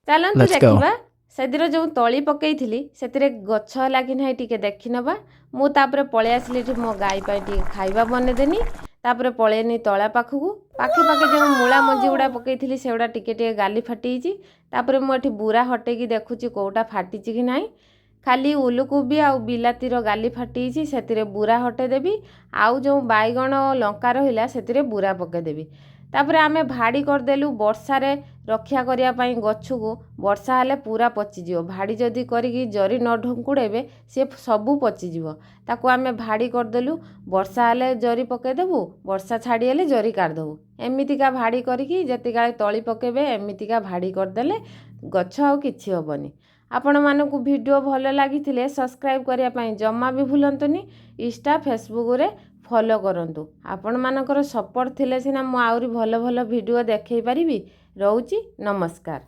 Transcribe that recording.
ଚାଲନ୍ତୁ Let's go. ଦେଖିବା, ସେଦିନ ଯେଉଁ ତଳି ପକେଇଥିଲି ସେଥିରେ ଗଛ ହେଲା କି ନାହିଁ ଟିକେ ଦେଖିନେବା। ମୁଁ ତାପରେ ପଳେଇ ଆସିଲି ଏଠି, ମୋ ଗାଈ ପାଇଁ ଟିକେ ଖାଇବା ବନେଇଦେନି। ତାପରେ ପଳେଇନି ତଳା ପାଖକୁ। ପାଖେ ପାଖେ ଯେଉଁ ମୂଳା ମଞ୍ଜି ଗୁଡ଼ା ପକେଇଥିଲି, ସେଗୁଡ଼ା ଟିକେ ଟିକେ ଗାଲି ଫାଟିଯାଇଛି। ତାପରେ ମୁଁ ଏଠି ବୁରା ହଟେଇକି ଦେଖୁଛି କେଉଁଟା ଫାଟିଛି କି ନାହିଁ। ଖାଲି ଉଲୁକୋବି ଆଉ ବିଲାତିର ଗାଲି ଫାଟିଯାଇଛି, ସେଥିରେ ବୁରା ହଟେଇଦେବି। ଆଉ ଯେଉଁ ବାଇଗଣ, ଲଙ୍କା ରହିଲା, ସେଥିରେ ବୁରା ପକେଇଦେବି। ତାପରେ ଆମେ ଭାଡ଼ି କରିଦେଲୁ ବର୍ଷାରେ ରକ୍ଷା କରିବା ପାଇଁ ଗଛକୁ। ବର୍ଷା ହେଲେ ପୁରା ପଚିଯିବ। ଭାଡ଼ି ଯଦି କରିକି ଜରି ନ ଢୁଙ୍କୁଡ଼େଇବେ, ସିଏ ସବୁ ପଚିଯିବ। ତାକୁ ଆମେ ଭାଡ଼ି କରିଦେଲୁ। ବର୍ଷା ହେଲେ ଜରି ପକେଇଦେବୁ, ବର୍ଷା ଛାଡ଼ିଗଲେ ଜରି କାଢ଼ିଦେବୁ। ଏମିତିକା ଭାଡ଼ି କରିକି ଯେତିକାଳେ ତଳି ପକେଇବେ, ଏମିତିକା ଭାଡ଼ି କରିଦେଲେ ଗଛ ଆଉ କିଛି ହେବନି। ଆପଣମାନଙ୍କୁ ଭିଡ଼ିଓ ଭଲ ଲାଗିଥିଲେ ସବସ୍କ୍ରାଇବ୍ କରିବା ପାଇଁ ଜମା ବି ଭୁଲନ୍ତୁନି। ଇନଷ୍ଟା, ଫେସବୁକ୍ରେ ଫଲୋ କରନ୍ତୁ। ଆପଣମାନଙ୍କର ସପୋର୍ଟ ଥିଲେ ସିନା ମୁଁ ଆହୁରି ଭଲ ଭଲ ଭିଡ଼ିଓ ଦେଖେଇ ପାରିବି। ରହୁଛି, ନମସ୍କାର।